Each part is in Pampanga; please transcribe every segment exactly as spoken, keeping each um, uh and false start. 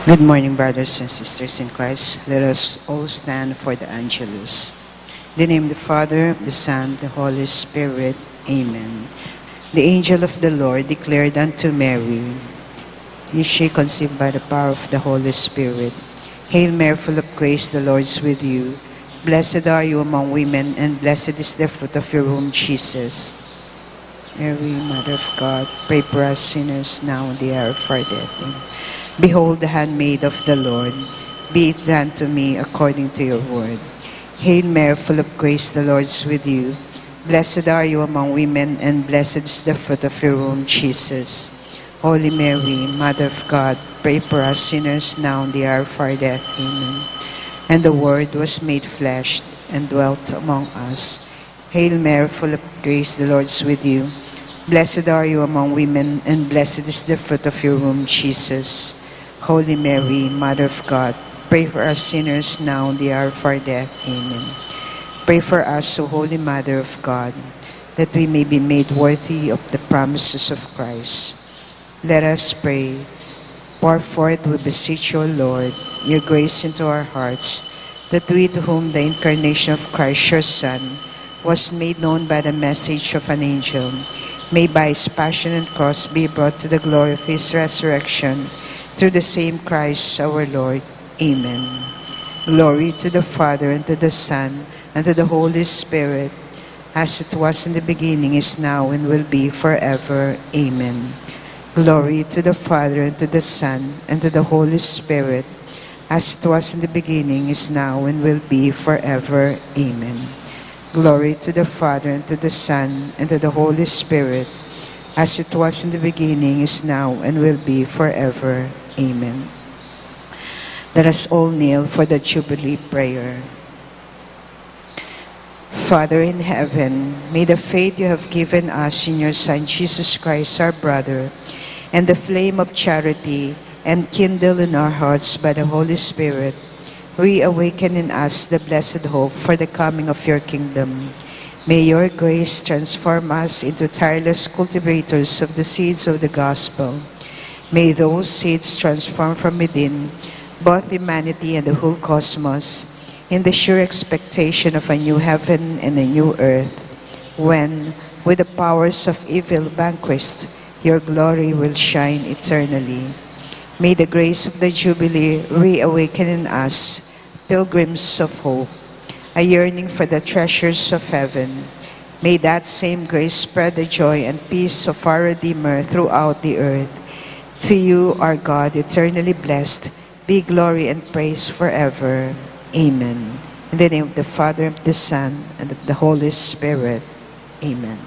Good morning, brothers and sisters in Christ. Let us all stand for the Angelus. In the name of the Father, the Son, the Holy Spirit. Amen. The angel of the Lord declared unto Mary, Is she conceived by the power of the Holy Spirit? Hail Mary, full of grace, the Lord is with you. Blessed are you among women, and blessed is the fruit of your womb, Jesus. Mary, Mother of God, pray for us sinners now and the hour of our death. Amen. Behold the handmaid of the Lord, be it done to me according to your word. Hail Mary, full of grace, the Lord is with you. Blessed are you among women, and blessed is the fruit of your womb, Jesus. Holy Mary, Mother of God, pray for us sinners now and the hour of our death. Amen. And the Word was made flesh and dwelt among us. Hail Mary, full of grace, the Lord is with you. Blessed are you among women, and blessed is the fruit of your womb, Jesus. Holy Mary, Mother of God, pray for us sinners now and the hour of our death. Amen. Pray for us, O Holy Mother of God, that we may be made worthy of the promises of Christ. Let us pray. Pour forth, we beseech you, O Lord, your grace into our hearts, that we, to whom the incarnation of Christ, your Son, was made known by the message of an angel, may by his passion and cross be brought to the glory of his resurrection, through the same Christ our Lord. Amen. Glory to the Father, and to the Son, and to the Holy Spirit, as it was in the beginning, is now, and will be forever. Amen. Glory to the Father, and to the Son, and to the Holy Spirit, as it was in the beginning, is now, and will be forever. Amen. Glory to the Father, and to the Son, and to the Holy Spirit, as it was in the beginning, is now, and will be forever. Amen. Let us all kneel for the Jubilee prayer. Father in heaven, may the faith you have given us in your Son Jesus Christ, our brother, and the flame of charity enkindled in our hearts by the Holy Spirit, reawaken in us the blessed hope for the coming of your kingdom. May your grace transform us into tireless cultivators of the seeds of the gospel. May those seeds transform from within both humanity and the whole cosmos in the sure expectation of a new heaven and a new earth, when, with the powers of evil vanquished, your glory will shine eternally. May the grace of the Jubilee reawaken in us pilgrims of hope, a yearning for the treasures of heaven. May that same grace spread the joy and peace of our Redeemer throughout the earth. To you, our God, eternally blessed, be glory and praise forever. Amen. In the name of the Father, and of the Son, and of the Holy Spirit. Amen.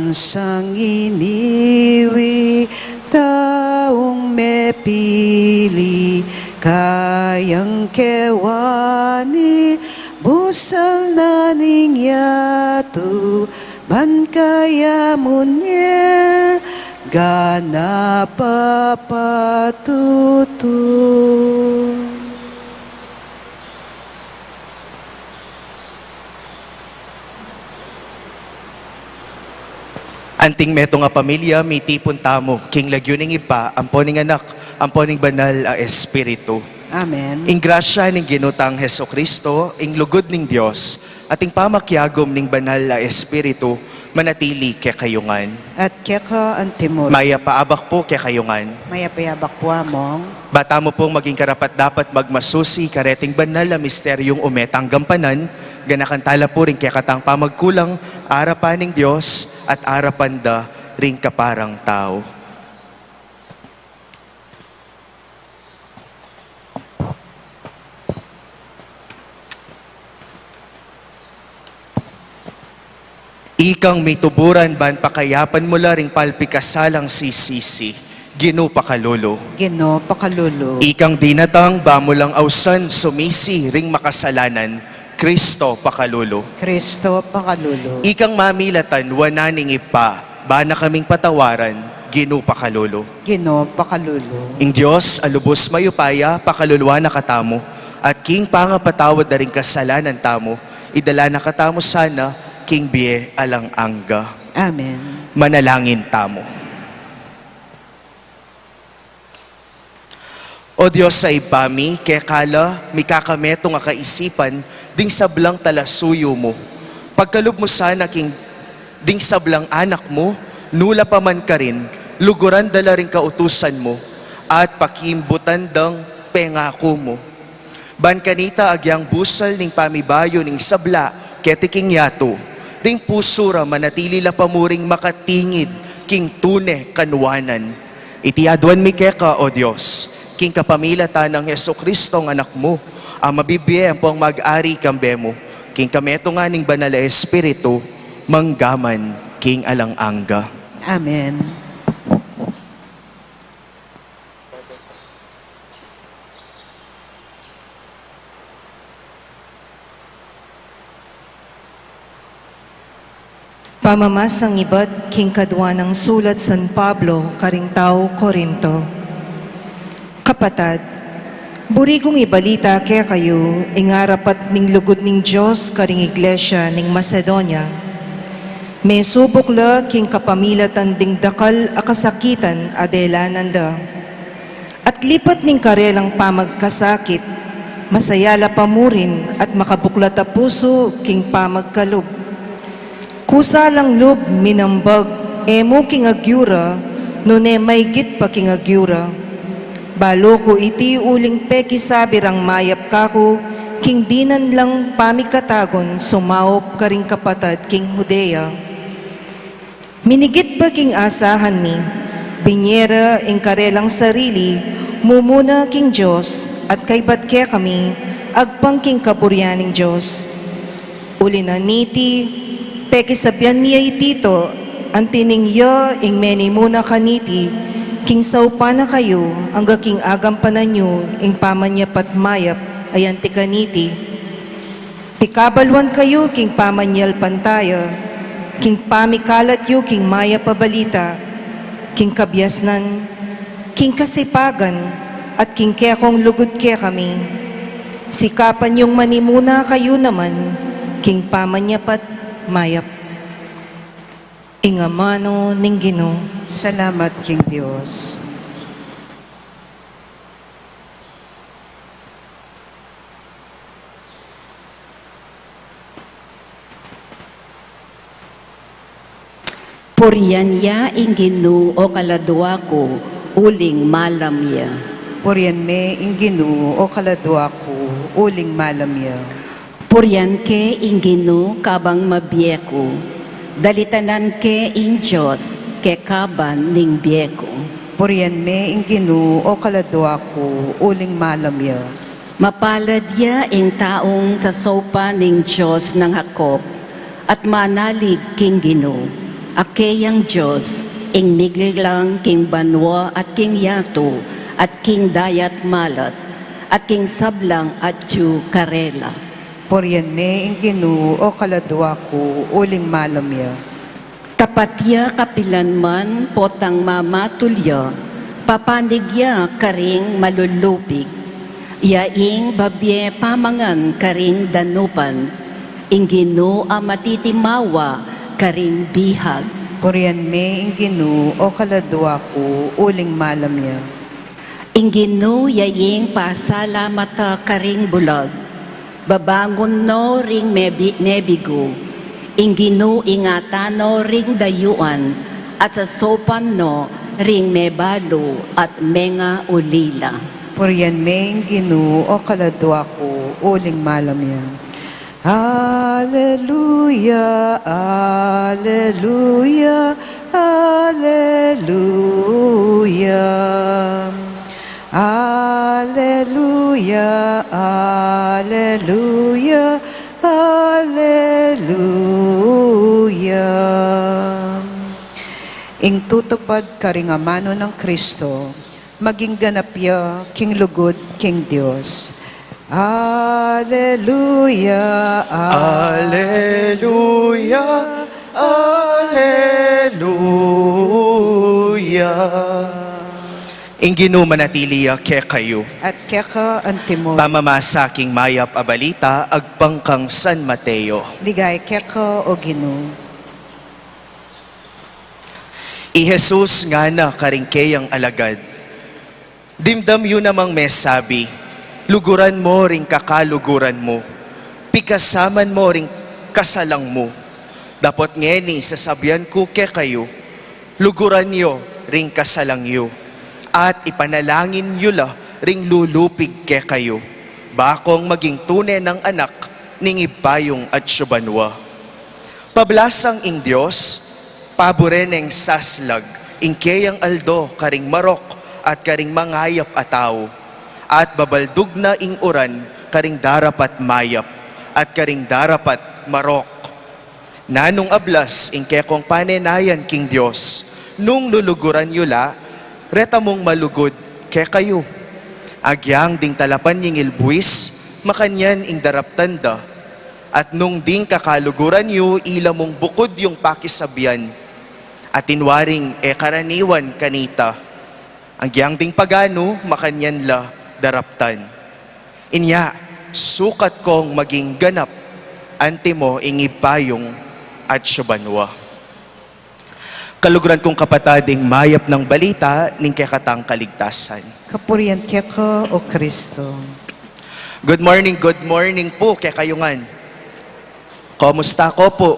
Sang iniwi taung mepili, kayang kewani, busal na ning yatu, ban kaya munye, gana papatutu. Anting metung a pamilya, mitipun tamu king lagyu ning Ibpa, ampo ning Anak, ampo ning Banal a Espiritu. Amen. Ing grasya ning Ginu tang Jesucristo, ing lugud ning Dios, at ing pamakiagum ning Banal a Espiritu, manatili kekayu ngan. At keka antimurin. Mayap a abak pu kekayu ngan. Mayap a abak pu, Among. Ba tamu pung maging karapat-dapat magmasusi kareting banal a misteryung ume tang gampanan, ganakan tala pu ring kekatang pamagkulang arapan ning Dios at arapan da ring kaparang tau. Ikang mituburan ban pakayapan mu la ring palpikasalang sisisi, Ginu pakalulu. Ginu pakalulu. Ikang dinatang ba mu lang ausan sumisi ring makasalanan, Kristo pakalulu. Kristo pakalulu. Ikang mamilatan wanan ning Ibpa, ba na kaming patawaran, Ginu pakalulu. Ginu pakalulu. Ing Dios a lubus mayupaya, pakaluluan na katamu, at king pangapatawad da ring kasalanan tamu, idala na katamu sana king bie alang angga. Amen. Manalangin tamu. O Dios a Ibpa mi, keka la mikakametung a kaisipan ding sablang talasuyu mu. Pagkalub mu sana king ding sablang anak mu, nu la pa man karin, luguran da la ring kautusan mu, at pakimbutan dang pengaku mu. Ban kanita agyang busal ning pamibayu ning sabla keti king yatu, ring pusu ra manatili la pa mu ring makatingid king tune kanuanan. Iti aduan mi keka, O Dios, king kapamilatan nang Jesucristong Anak mu, a mabibie ampong mag-ari kambe mu, king kametungan ning Banal a Espiritu, mangga man king alang angga. Amen. Pamamasang ibat king kadua nang sulat San Pablo karing tau Corinto. Kapatad, buri kung ibalita kekayu ing arapat ning lugud ning Dios karing iglesia ning Macedonia. Mesubuk la king kapamilatan ding dakal a kasakitan a delanan da. At lipat ning karelang pamagkasakit, masaya la pa mu rin at makabuklat a pusu king pamagkalub. Kusa lang lub minambag, e mu king agyu ra, nune maygit pa king agyu ra. Balu ku iti uling pekisabi rang mayap kaku king dinan lang pamikatagun sumaup karing kapatad king Judea. Minigit pa king asahan mi, binye ra ing karelang sarili mumuna king Dios at kaybat kekami agpang king kaburian ning Dios. Uli na niti, pekisabian mi ya i Tito, anti ning ya ing menimuna kaniti, king saupan na kayu angga king agampanan yu ing pamanyapat mayap a anti kaniti. Pikabaluan kayu king pamanyalpantaya, king pamikalat yu king mayap a balita, king kabiasnan, king kasipagan, at king kekong lugud kekami. Sikapan yung manimuna kayu naman king pamanyapat mayap. Ing amanu ning Ginu. Salamat king Dios. Purian ya ing Ginu, o kaladua ku, uling malam ya. Purian me ing Ginu, o kaladua ku, uling malam ya. Purian ke ing Ginu kabang mabie ku, dalitanan ke ing Dios kekaban ning bie ku. Purian me ing Ginu, o kaladua ku, uling malam ya. Mapalad ya ing taung sasaupan ning Dios nang Jacob, at manalig king Ginu, A keyang Dios, ing migliglang king banua at king yatu, at king dayat malat, at king sablang atyu karela. Purian me ing Ginu, o kaladua ku, uling malam ya. Tapat ya kapilan man, potang mamatul ya, papanig ya karing malulupig. Ya ing babie pamangan karing danupan, ing Ginu a matitimawa karing bihag. Purian me ing Ginu, o kaladua ku, uling malam ya. Ing Ginu ya ing pasalamata karing bulag, babangun no ring mebi-, mebigu. Ing Ginu ingatan no ring dayuan, at sasaupan no ring mebalu at mengaulila. Purian me ing Ginu, o kaladua ku, uling malam ya. Aleluya, aleluya, aleluya. Aleluya, aleluya, aleluya. Ing tutupad karing amanu nang Kristo, maging ganap ya king lugud king Dios. Aleluya, aleluya, aleluya. Ing Ginu manatili ya kekayu. At keka antimu. Pamamasa king mayap a balita agpang kang San Mateo. Ligaya keka, o Ginu. I Jesus ngana karing keyang alagad, dimdam yu namang mesabi, luguran mo ring kakaluguran mu, pikasaman mo ring kasalang mu. Dapot ngeni sasabian ku kekayu, luguran yu ring kasalang yu, at ipanalangin yu la ring lulupig kekayu, bakong maging tune nang anak ning Ibpa yung atsu banua. Pablasang ing Dios, pabure neng saslag ing keyang aldo karing marok at karing mangayap a tau, at babaldug na ing uran karing darapat mayap at karing darapat marok. Nanung ablas ing kekong panenayan king Dios, nung luluguran yu la, reta mung malugud kekayu. Agyang ding talapan ning ilbuis, makanyan ing daraptan da. At nung ding kakaluguran yu, ila mung bukud yung pakisabian, atin waring e karaniwan kanita. Agyang ding paganu, makanyan la daraptan. Inya, sukat kong maging ganap, antimo ing Ibpa yung atsu banua. Kaluguran kung kapatad, ing mayap nang balita ning kekatang kaligtasan. Kapurian keka, o Kristo. Good morning, good morning pu kekayu ngan. Kumusta ko pu?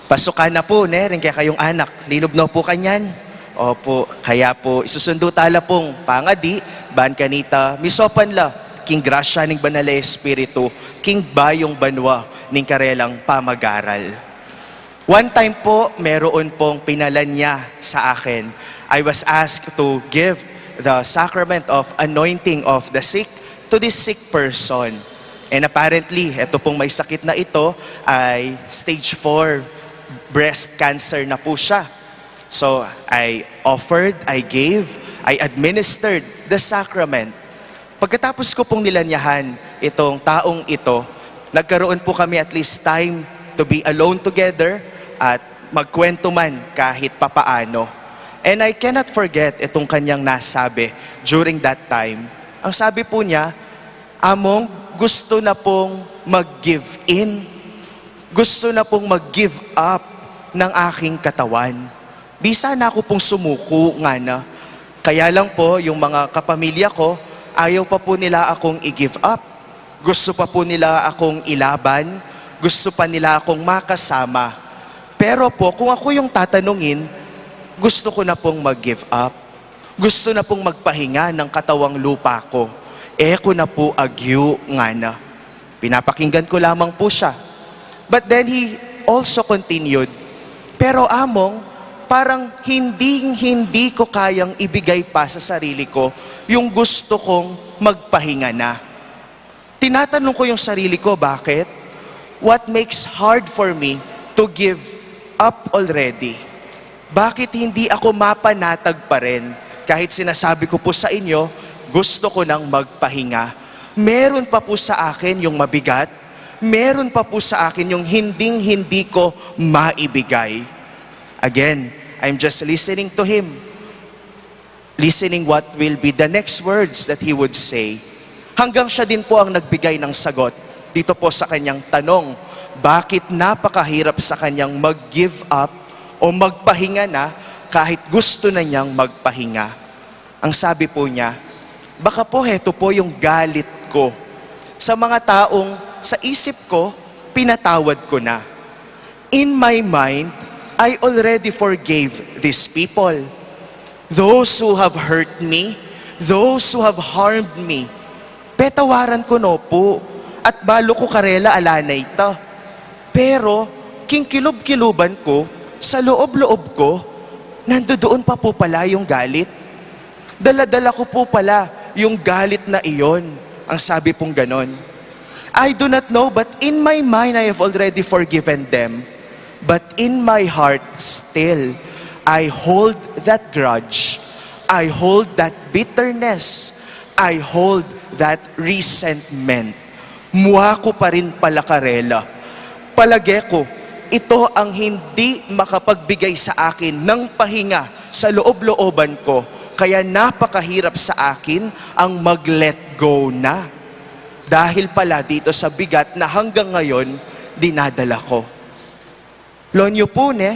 Pasukan na pu, ne, ring kekayung anak. Linub no pu kanyan? Opu, kaya pu, isusundu tala pung pangadi, ban kanita, misaupan la king grasya ning Banal a Espiritu, king bayung banua ning karelang pamagaral. One time po, meron pong pinalanya sa akin. I was asked to give the sacrament of anointing of the sick to this sick person. And apparently, eto pong may sakit na ito ay stage four breast cancer na po siya. So, I offered, I gave, I administered the sacrament. Pagkatapos ko pong nilanyahan itong taong ito, nagkaroon po kami at least time to be alone together at magkwento man kahit papaano. And I cannot forget itong kanyang nasabi during that time. Ang sabi po niya, "Among, gusto na pong mag-give in. Gusto na pong mag-give up ng aking katawan." Bisa na ako pong sumuko, ngana. Kaya lang po, yung mga kapamilya ko, ayaw pa po nila akong i-give up. Gusto pa po nila akong ilaban. Gusto pa nila akong makasama. Pero po, kung ako yung tatanungin, gusto ko na pong mag-give up. Gusto na pong magpahinga ng katawang lupa ko. E ko na po agyu, ngana. Pinapakinggan ko lamang po siya. But then he also continued, "Pero Among, parang hinding-hindi ko kayang ibigay pa sa sarili ko yung gusto kong magpahinga na." Tinatanong ko yung sarili ko, bakit? What makes hard for me to give up already? Bakit hindi ako mapanatag pa rin? Kahit sinasabi ko po sa inyo, gusto ko nang magpahinga. Meron pa po sa akin yung mabigat. Meron pa po sa akin yung hinding-hindi ko maibigay. Again, I'm just listening to him. Listening what will be the next words that he would say. Hanggang siya din po ang nagbigay ng sagot dito po sa kanyang tanong, bakit napakahirap sa kanyang mag-give up o magpahinga na kahit gusto na niyang magpahinga. Ang sabi po niya, baka po heto po yung galit ko sa mga taong sa isip ko, pinatawad ko na. In my mind, I already forgave these people. Those who have hurt me, those who have harmed me, petawaran ko no po, at balu ko karela ala na ita. Pero, king kilub-kiluban ko, sa loob-loob ko, nandoon pa po pala yung galit. Dala-dala ko po pala yung galit na iyon, ang sabi pong ganon. I do not know, but in my mind I have already forgiven them. But in my heart still, I hold that grudge. I hold that bitterness. I hold that resentment. Mua ko pa rin pala karela. Palage ko, ito ang hindi makapagbigay sa akin ng pahinga sa loob-looban ko, kaya napakahirap sa akin ang mag-let go na. Dahil pala dito sa bigat na hanggang ngayon dinadala ko. Lonyo po, ne?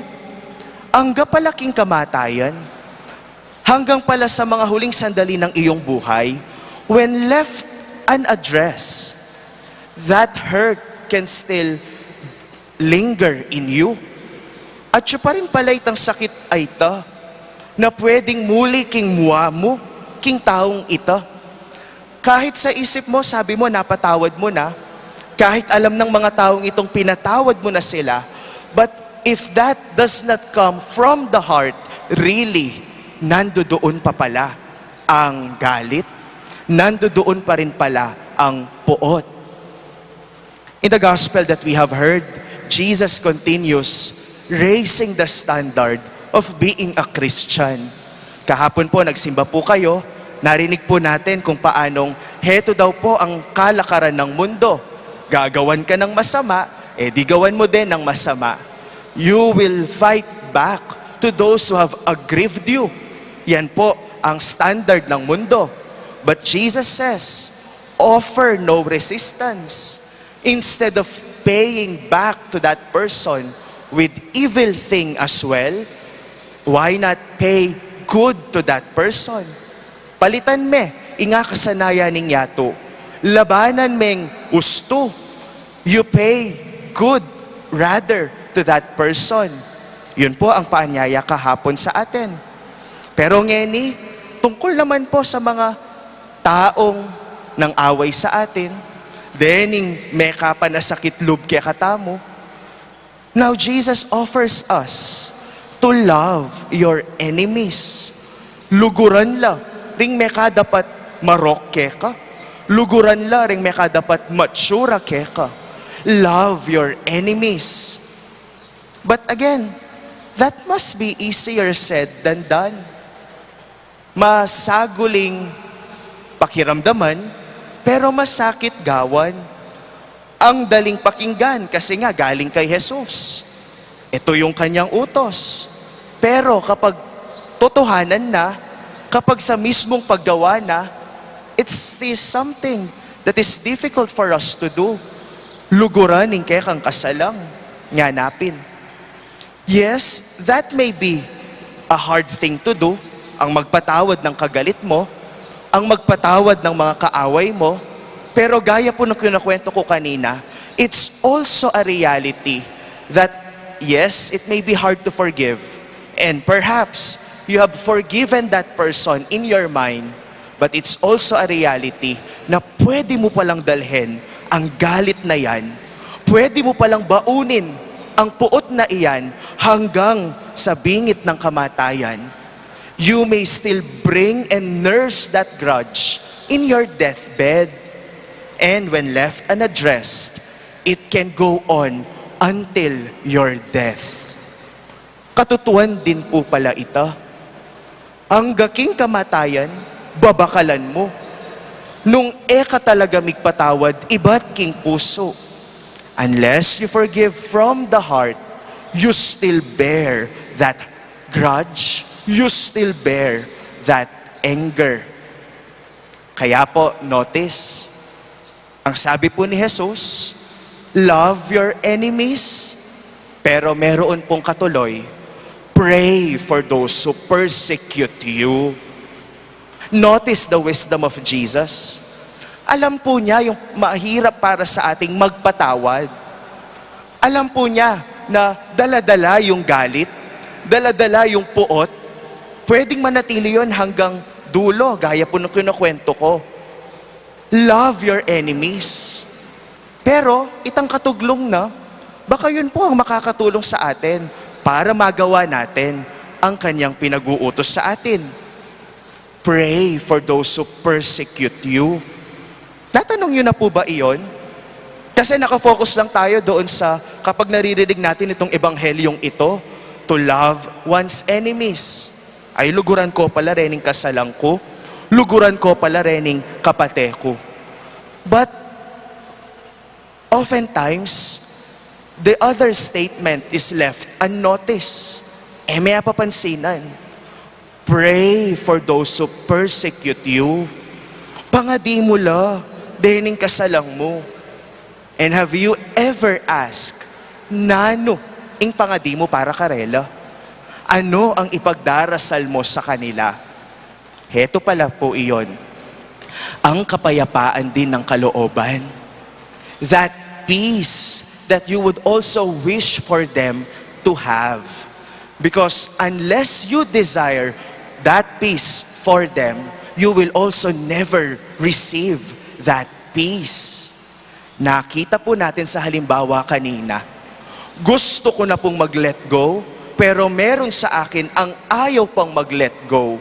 Angga pala king kamatayan. Hanggang pala sa mga huling sandali ng iyong buhay, when left unaddressed, that hurt can still linger in you. At siya pa rin pala itang sakit a ita na pwedeng muli king mua mu, king taong ita. Kahit sa isip mo, sabi mo, napatawad mo na. Kahit alam ng mga taong itong pinatawad mo na sila. But if that does not come from the heart, really, nandoon pa pala ang galit. Nandoon pa rin pala ang puot. In the gospel that we have heard, Jesus continues raising the standard of being a Christian. Kahapon po, nagsimba po kayo, narinig po natin kung paanong heto daw po ang kalakaran ng mundo. Gagawan ka ng masama, eh di gawan mo din ng masama. You will fight back to those who have aggrieved you. Yan po ang standard ng mundo. But Jesus says, offer no resistance. Instead of paying back to that person with evil thing as well, why not pay good to that person? Palitan me ing kasanayan ning yatu. Labanan meng ustu. You pay good rather to that person. Yun po ang paanyaya kahapon sa atin. Pero ngeni, tungkol naman po sa mga taong nang away sa atin, dening mekapanasakit lub kekatamu. Now, Jesus offers us to love your enemies. Luguran la ring mekadapat marok keka. Luguran la ring mekadapat matsura keka. Love your enemies. But again, that must be easier said than done. Masaguling pakiramdaman, pero masakit gawan. Ang daling pakinggan kasi nga galing kay Jesus. Ito yung kanyang utos. Pero kapag totohanan na, kapag sa mismong paggawa na, it's still something that is difficult for us to do. Luguran ing kekang kasalang, nganapin. Yes, that may be a hard thing to do, ang magpatawad ng kagalit mo, ang magpatawad ng mga kaaway mo, pero gaya po ng kinukwento ko kanina, it's also a reality that, yes, it may be hard to forgive, and perhaps you have forgiven that person in your mind, but it's also a reality na pwede mo palang dalhin ang galit na yan. Pwede mo palang baunin ang puot na iyan hanggang sa bingit ng kamatayan. You may still bring and nurse that grudge in your deathbed. And when left unaddressed, it can go on until your death. Katutuan din pu pala ita. Angga king kamatayan, babakalan mu. Nung e ka talaga migpatawad ibat king pusu. Unless you forgive from the heart, you still bear that grudge, you still bear that anger. Kaya po, notice, ang sabi po ni Jesus, "Love your enemies," pero meron pong katuloy, "Pray for those who persecute you." Notice the wisdom of Jesus. Alam po niya yung mahirap para sa ating magpatawad. Alam po niya na dala-dala yung galit, dala-dala yung puot. Pwedeng manatili yon hanggang dulo, gaya po ng kinukwento ko. Love your enemies. Pero, itang katuglung na, baka yun po ang makakatulong sa atin para magawa natin ang kanyang pinag-uutos sa atin. "Pray for those who persecute you." Natanong nyo na po ba iyon? Kasi nakafocus lang tayo doon sa kapag naririnig natin itong ebanghelyong ito, to love one's enemies. Ay, luguran ko pala rening kasalang ko. Luguran ko pala rening kapate ko. But oftentimes, the other statement is left unnoticed. E me apapansinan. "Pray for those who persecute you." Pangadi mu la dening kasalang mu. And have you ever asked, "Nanu ing pangadi mu para karela? Ano ang ipagdarasal mo sa kanila?" Heto pala po iyon. Ang kapayapaan din ng kalooban. That peace that you would also wish for them to have. Because unless you desire that peace for them, you will also never receive that peace. Nakita po natin sa halimbawa kanina, gusto ko na pong mag-let go, pero meron sa akin ang ayaw pang mag-let go.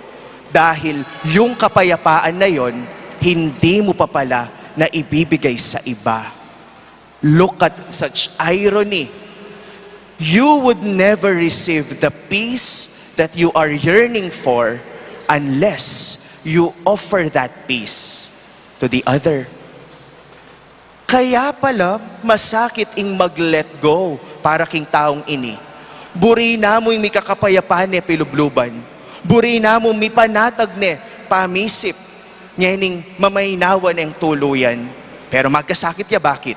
Dahil yung kapayapaan na yon, hindi mo pa pala na ibibigay sa iba. Look at such irony. You would never receive the peace that you are yearning for unless you offer that peace to the other. Kaya pala masakit ing mag-let go para king taung ini. Buri na mu ing mikakapayapan ne pilubluban. Buri na mu mipanatag ne pamisip. Ngening mamaynawan neng tuluyan. Pero magkasakit ya, bakit?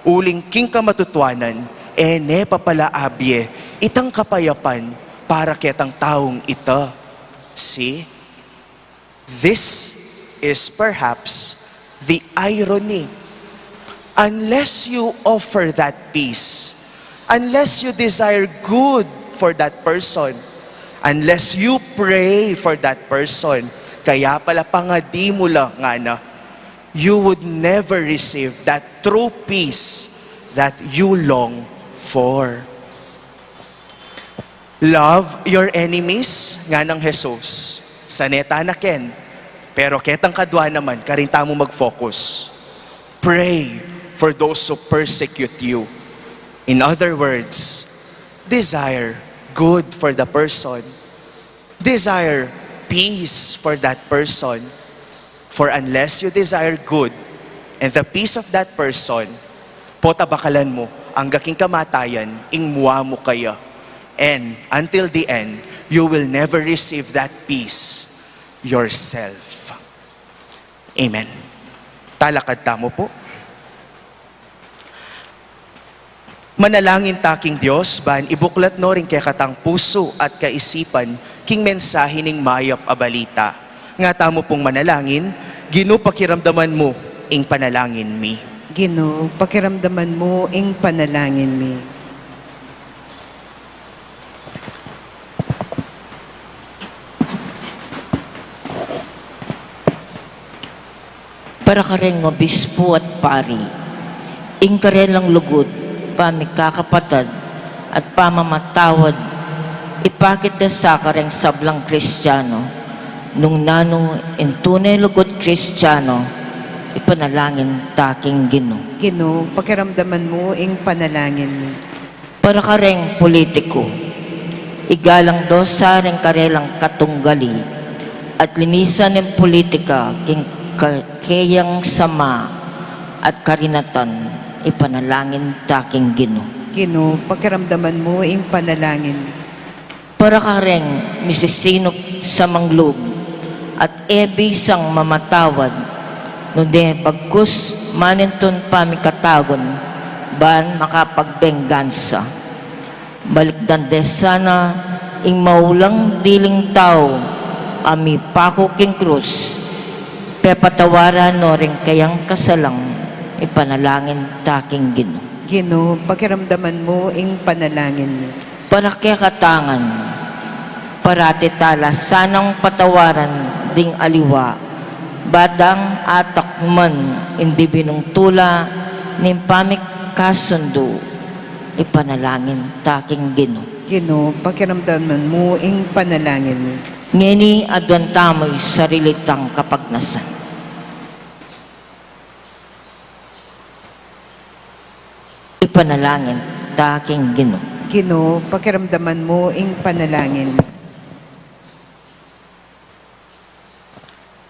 Uling king kamatutuanan, e ne pa pala abie itang kapayapan para ketang taung ita. See? This is perhaps the irony. Unless you offer that peace, unless you desire good for that person, unless you pray for that person, kaya pala pangadi mu la ngana, you would never receive that true peace that you long for. Love your enemies, nganang Jesus. Saneta na ken. Pero ketang kadua naman, karin tamu mag-focus. Pray for those who persecute you. In other words, desire good for the person. Desire peace for that person. For unless you desire good and the peace of that person, pota bakalan mu, angga king kamatayan, ing mua mu kaya. And until the end, you will never receive that peace yourself. Amen. Talakad tamu po. Manalangin ta king Dios, ban ibuklat no ring kekatang pusu at kaisipan king mensahe ning mayap a balita. Nga tamu pung manalangin, Ginu, pakiramdaman mu ing panalangin mi. Ginu, pakiramdaman mu ing panalangin mi. Para kareng obispo at pari, ing karelang lugud, pamikakapatad, at pamamatawad, ipakit da sa kareng sablang Kristiano, nung nanu ing tune lugud Kristiano, ipanalangin ta king Ginu. Ginu, pakiramdaman mu ing panalangin mi. Para kareng politiku, Igalang do sa ring karelang katunggali at linisan ning pulitika king ka-, keyang sama at karinatan, ipanalangin ta king Ginu. Ginu, pakiramdaman mu ing panalangin. Para kareng misisinup sa manglub at e bisang mamatawad, nune bagkus manintun pamikatagun ban makapagbenggansa. Balikdan de sana ing maulang diling tau a mipaku king krus, pepatawaran no ring keyang kasalang, ipanalangin ta king Ginu. Ginu, pakiramdaman mu ing panalangin. Para kekatang ngan, parati tala sanang patawaran ding aliwa, ba dang atakman ing dibinung tula ning pamikasundu, ipanalangin ta king Ginu. Ginu, pakiramdaman mu ing panalangin. Ngeni aduan tamu ing sarili tang kapagnasan. Ipanalangin ta king Ginu. Ginu, pakiramdaman mu ing panalangin.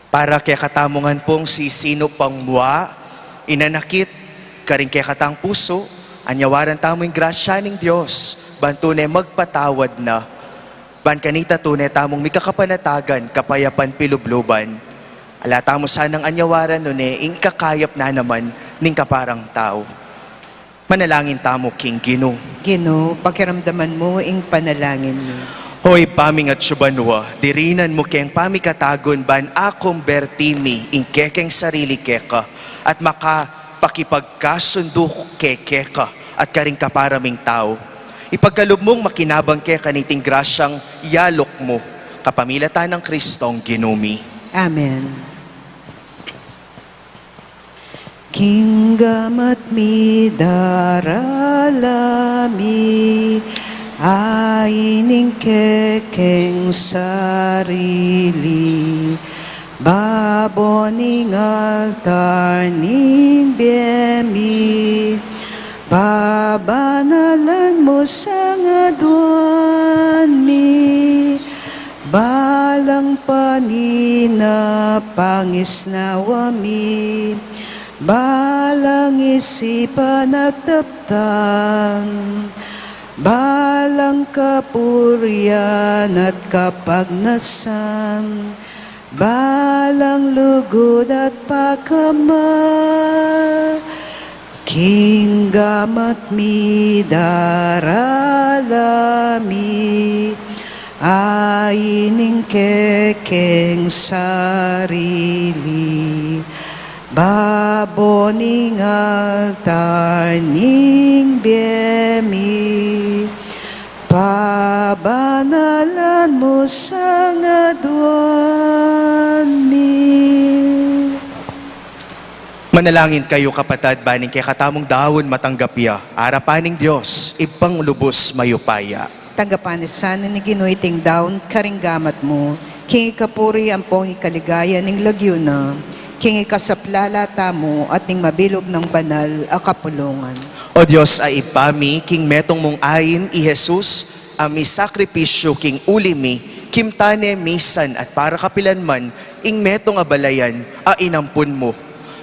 Para kekatamu ngan pung sisinup pang mua, inanakit karing kekatang pusu, anyawaran tamu ing grasya ning Dios, ban tune magpatawad na, ban kanita tune tamung mikakapanatagan kapayapan pilubluban. Ala tamu sanang anyawaran nune ing ikakayap na naman ning kaparang tau. Manalangin tamu king Ginu. Ginu, pakiramdaman mu ing panalangin mi. O Ibpa ming atsu banua, dirinan mu keng pamikatagun ban akumberti mi ing kekeng sarili keka at makapakipagkasundu ke keka at karing kapara ming tau. Ipagkalub mung makinabang keka niting grasyang yaluk mu, kapamilatan nang Kristong Ginu mi. Amen. King gamat mi darala mi, ain ing kekeng sarili, babo ning altar ning bie mi, pabanalan mu sa ngaduan mi, balang panina pangisnawa mi, balang isipan at daptan, balang kapurian at kapagnasan, balang lugud at pakama, king gamat mi darala mi, ain ing kekeng sarili, babo ning altar ning bie mi, pabanalan mu sa ngaduan mi. Manalangin kayu, kapatad, ban ing kekatamung daun matanggap ya arapan ning Dios, Ibpang lubus mayupaya. Tanggapan na sana ning Ginu iting daun karing gamat mu, king ikapuri ampong ikaligaya ning lagyu na, king ikasaplala tamu at ning mabilug nang banal a kapulungan. O Dios a Ibpa mi, king metung mung ain i Jesus a misakripisyu king uli mi, kimtan ne misan at para kapilan man ing metung a balayan a inampun mu.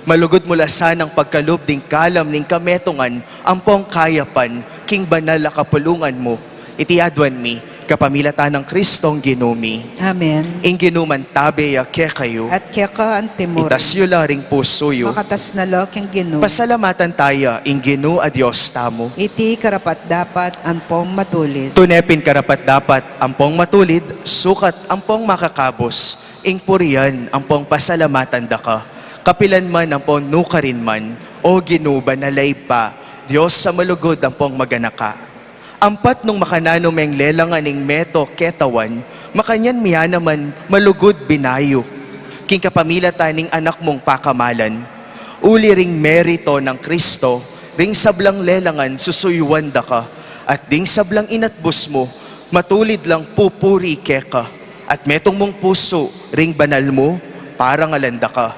Malugud mu la sanang pagkalub ding kalam ning kametungan ampong kayapan king banal a kapulungan mu. Iti aduan mi kapamilatan nang Kristong Ginu mi. Amen. Ing Ginu mantabe ya kekayu. At keka antimurin. Itas yu la ring pusu yu. Makatas na la king Ginu. Pasalamatan taya ing Ginu a Dios tamu. Iti karapat-dapat ampong matulid. Tune pin karapat-dapat ampong matulid, sukat ampong makakabus, ing purian ampong pasalamatan da ka, kapilan man ampong nukarin man, O Ginu, banal a Ibpa, Dios a malugud ampong maganaka. Ampat nung makananu meng lelangan ing meto ketawan, makanyan mi ya naman malugud binayu, king kapamilatan ning Anak mung pakamalan. Uli ring merito nang Kristo, ring sablang lelangan susuyuan da ka, at ding sablang inatbus mu, matulid lang pupuri keka, at metung mung pusu ring banal mu, parangalan da ka.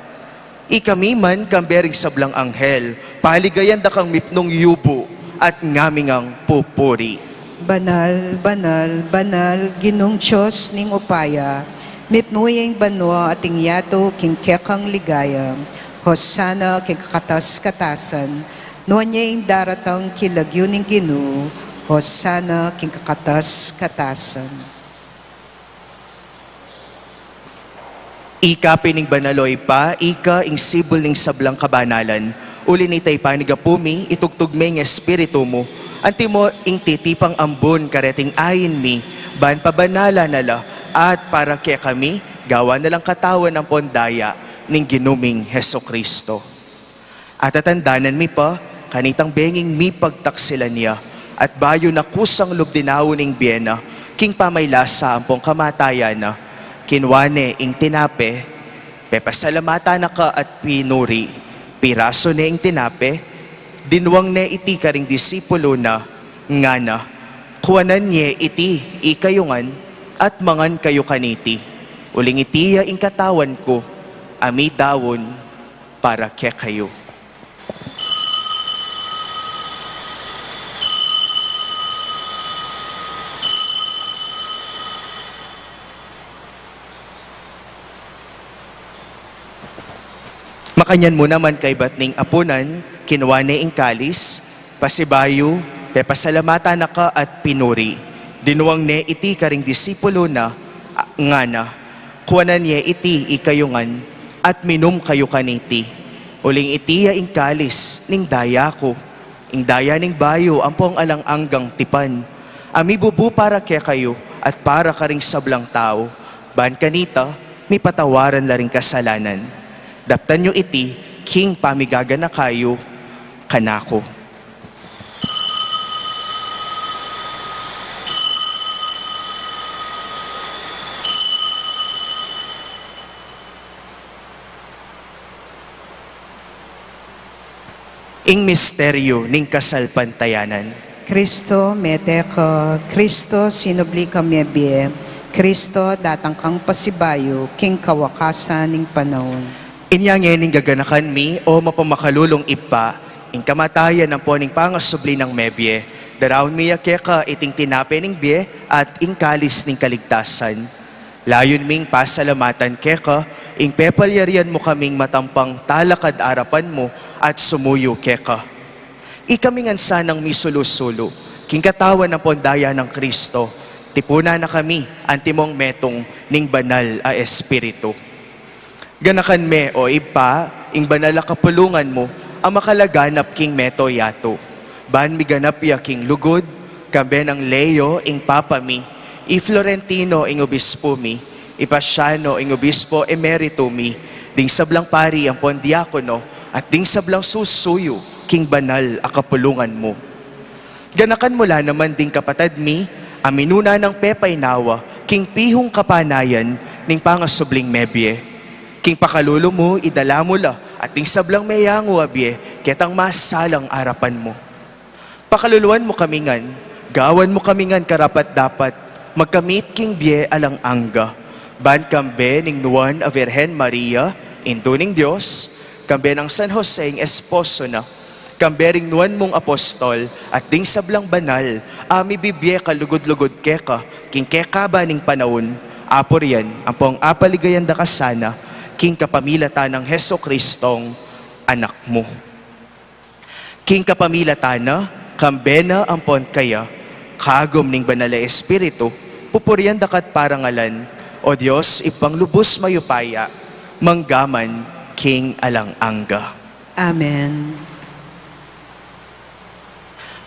Ikami man, kambe ring sablang anghel, paligayan da kang mipnung yubu, at ngaming pupuri. Banal, banal, banal, Ginung Dios ning upaya, mipnu ya ing banua at ing yatu king kekang ligaya. Hosana king kakatas-katasan, nuan ya ing daratang king lagyu ning Ginu, Hosana king kakatas-katasan. Ika pin ing banal, o Ibpa, ika ing sibul ning sablang kabanalan. Uli na nita, Ibpa, ning gapu mi, itugtug me ing Espiritu mu, antimo ing titipang ambun kareting ain mi, ban pabanalan na la, at para kekami, gawan na lang katawan ampon daya ning Ginu ming Jesucristo. Atatandanan mi pa, kanitang benging mipagtaksilan ya, at bayu na kusang lub dinaun ing bie na, king pamaylasa ampong kamatayan na, kinua ne ing tinape, pepasalamatan na ka at pinuri, pirasu ne ing tinape, dinuang ne iti karing disipulu na, ngana, kuanan ye iti ikayu ngan, at mangan kayu kaniti, uling iti ya ing katawan ku, a midaun para kekayu. Makanyan mu naman kaybat ning apunan, kinua ne ing kalis, pasibayu, pepasalamatan na ka at pinuri. Dinuang ne iti karing disipulu na, a-, ngana, kuanan ye iti ikayu ngan, at minum kayu kaniti. Uling iti ya ing kalis ning daya ku, ing daya ning bayu ampong alang anggang tipan, a mibubu para kekayu at para karing sablang tau, ban kanita mipatawaran la ring kasalanan. Daptan yu iti king pamigaganaka yu kanaku. Ing misteryu ning kasalpantayanan. Kristo, mete ka. Kristo, sinubli kang mebie. Kristo, datang kang pasibayu king kawakasan ning panaun. Inya ngening gaganakan mi, o mapamakalulung Ibpa, ing kamatayan ampon ing pangasubli nang mebie, daraun mi ya keka iting tinape ning bie at ing kalis ning kaligtasan. Layun ming pasalamatan keka, ing pepalyarian mu kaming matampang talakad arapan mu at sumuyu keka. Ikami ngan sanang misulu-sulu king katawan ampon daya nang Kristo, tipunan na kami antimong metung ning Banal a Espiritu. Ganakan me, o Ibpa, ing banal a kapulungan mu a makalaganap king meto yatu, ban miganap ya king lugud, kambe nang Leo ing Papa mi, i Florentino ing Obispo mi, i Paciano ing Obispo Emerito mi, ding sablang pari ampon diakono, at ding sablang susuyu king banal a kapulungan mu. Ganakan mu la naman ding kapatad mi a minuna nang pepaynawa king pihung kapanayan ning pangasubling mebie. King pakalulu mu, idala mu la at ding sablang meyangu a bie ketang masalang arapan mu. Pakaluluan mu kami ngan, gawan mu kami ngan karapat-dapat magkamit king bie alang angga, ban kambe ning Nuan a Virgen Maria, Indu ning Dios, kambe nang San Jose ing esposo na, kambe ring nuan mung apostol at ding sablang banal a mibibie kalugud-lugud keka king kekaba ning panaun, apurian ampong apaligayan da ka sana king kapamilatan nang Jesucristong Anak mu. King kapamilatan na, kambe na ampon kaya, kagum ning Banal a Espiritu, pupurian da ka at parangalan, O Dios, Ibpang lubus mayupaya, mangga man king alang angga. Amen.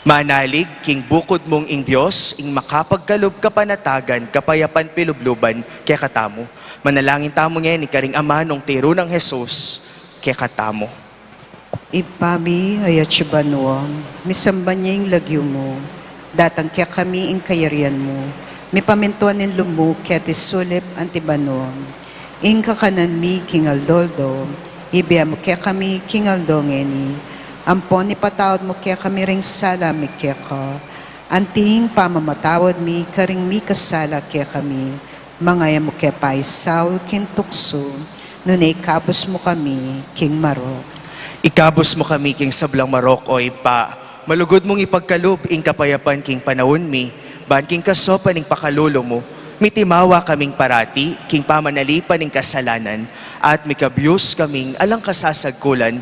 Manalig king bukud mung ing Dios, ing makapagkalub kapanatagan, kapayapan pilubluban kekatamu. Manalangin tamu ngeni karing amanung tiru nang Jesus kekatamu. Ibpa mi, atsu ka banua, misamban ya ing lagyu mu, datang kekami ing kayarian mu, mipamintuan ing lub mu keti sulip anti banua. Ing kakanan mi king aldo-aldo, ibie mu kekami king aldo ngeni, ampon ipatawad mu kekami ring sala mi keka, anti ing pamamatawad mi karing mikasala kekami, manga e mu ke paisaul king tuksu, nune ikabus mu kami king marok. Ikabus mu kami king sablang marok, O Ibpa, malugud mung ipagkalub ing kapayapan king panaun mi, Ban king kasaupan ning pakalulu mu, mitimawa kaming parati king pamanalipan ning kasalanan, at mikabus kaming alang kasasagkulan,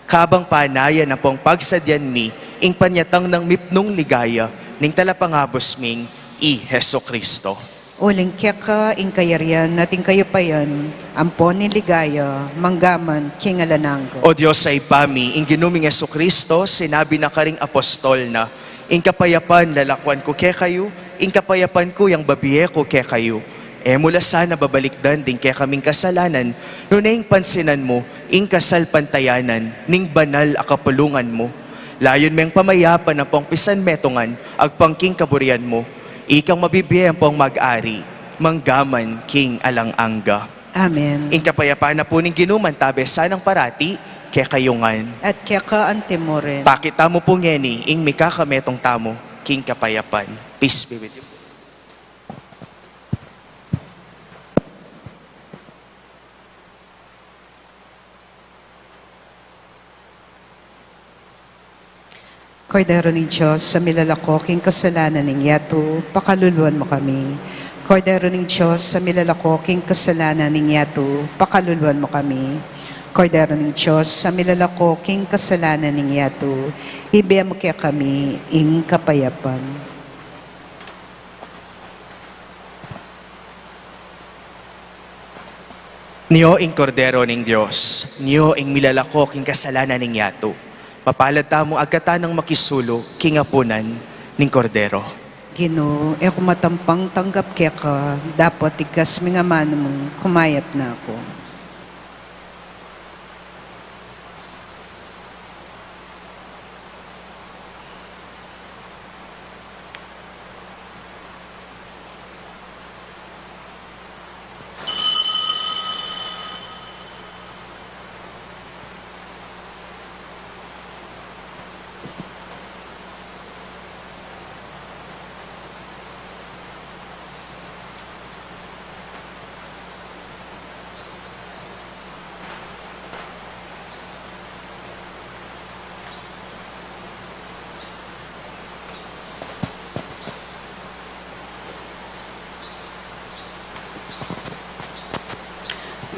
kabang panayan ampong pagsadyan mi ing panyatang nang mipnung ligaya ning Talapangabus ming i Jesucristo. Uling keka ing kayarian at ing kayupayan, ampon ing ligaya, manggaman king alang angga. O Dios a Ibpa mi, ing Ginu ming Jesucristo, sinabi na karing apostol na, "Ing kapayapan lalakwan ku kekayu, ing kapayapan ku yang bibie ku kekayu." E mu la sana babalikdan ding kekaming kasalanan, nune ing pansinan mu ing kasalpantayanan ning banal a kapulungan mu. Layun meng pamayapan ampong pisanmetungan agpang king kaburian mu. Ikang mabibie ampong mag-ari manggaman king alang angga. Amen. Ing kapayapan na pu ning Ginu mantabe sanang parati kekayu ngan. At keka antimurin. Pakit tamu pu ngeni ing mikakametung tamu king kapayapan. Peace be with you. Kordero ning Dios, a milalako king kasalanan ning yatu, pakaluluan mu kami. Kordero ning Dios, a milalako king kasalanan ning yatu, pakaluluan mu kami. Kordero ning Dios, a milalako king kasalanan ning yatu, ibie mu kekami ing kapayapan. Nio ing Kordero ning Dios, nio ing milalako king kasalanan ning yatu. Mapalad tamung agkatan nang makisulu king apunan ning Kordero. Ginu, e ku matampang tanggap keka, dapot igkas mu ing amanu mu, kumayap na ku.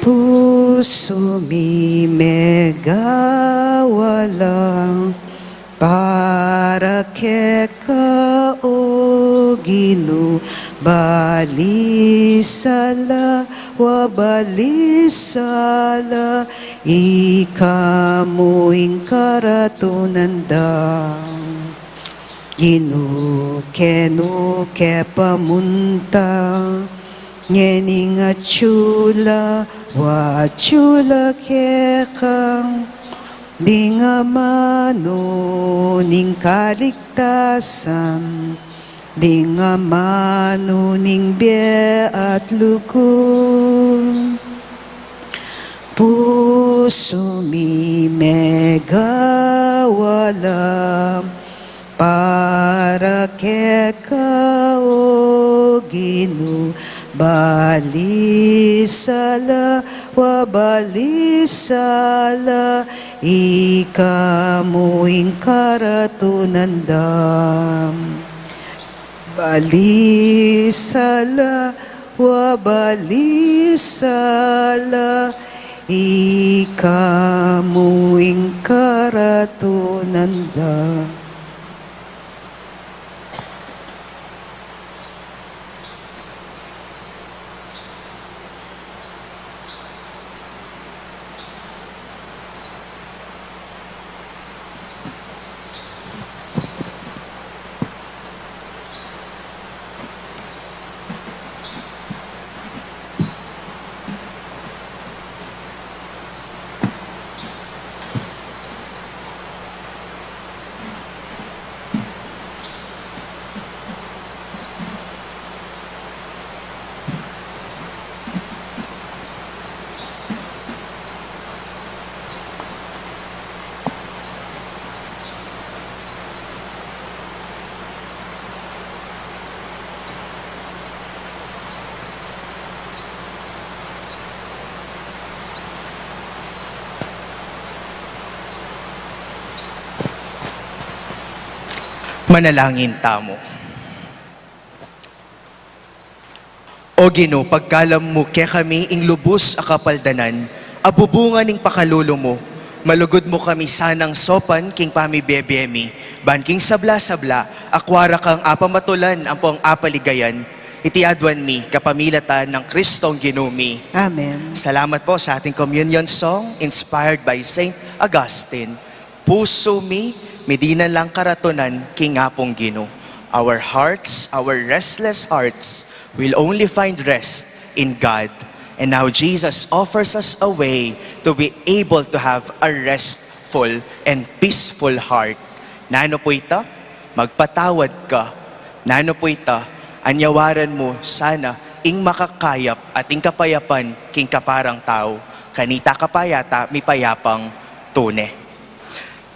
Pusu mi megawala para keka, o Ginu, balisala, wa balisala, ika mu ing karatunan da. Ginu, kenu ke pamunta, ngening atyu la, wa atyu la keka, ding amanu ning kaligtasan, ding amanu ning bie at lugud. Pusu mi megawala para keka, o Ginu, balisala, wa balisala, ika mu ing karatunan da. Balisala, wa balisala, ika mu ing karatunan da. Manalangin tamu. O Ginu, pagkalam mu kekami ing lubus a kapaldanan a bubungan ning pakalulu mu, malugud mu kami sanang saupan king pamibie-bie mi, ban king sabla-sabla akua ra kang apamatulan ampong apaligayan. Iti aduan mi kapamilatan nang Kristong Ginu mi. Amen. Salamat po sa ating communion song inspired by Saint Augustine. Pusu mi, midinan lang karatunan king Apung Ginu. Our hearts, our restless hearts, will only find rest in God. And now Jesus offers us a way to be able to have a restful and peaceful heart. Nanu po ita? Magpatawad ka. Nanu po ita? Anyawaran mu sana ing makakayap at ing kapayapan king kaparang tau. Kanita ka pa yata mipayapang tune.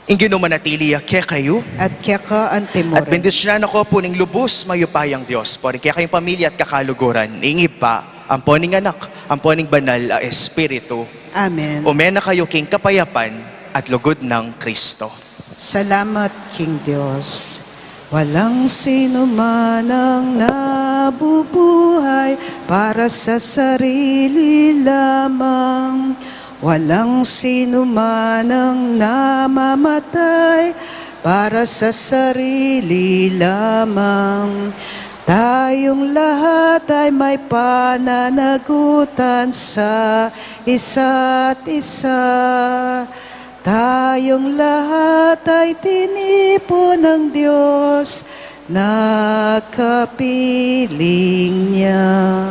Ing Ginu manatili ya kekayu. At keka antimurin. At bendisyonan na ko po ning lubus mayupayang Dios, po ring kekayung pamilya at kakaluguran, ing Ibpa, ampo ning Anak, ampo ning Banal a Espiritu. Amen. Ume na kayu king kapayapan at lugud nang Kristo. Salamat king Dios. Walang sino man ang nabubuhay para sa sarili lamang. Walang sino man ang namamatay para sa sarili lamang. Tayong lahat ay may pananagutan sa isa't isa. Tayong lahat ay tinipon ng Diyos na kapiling niya.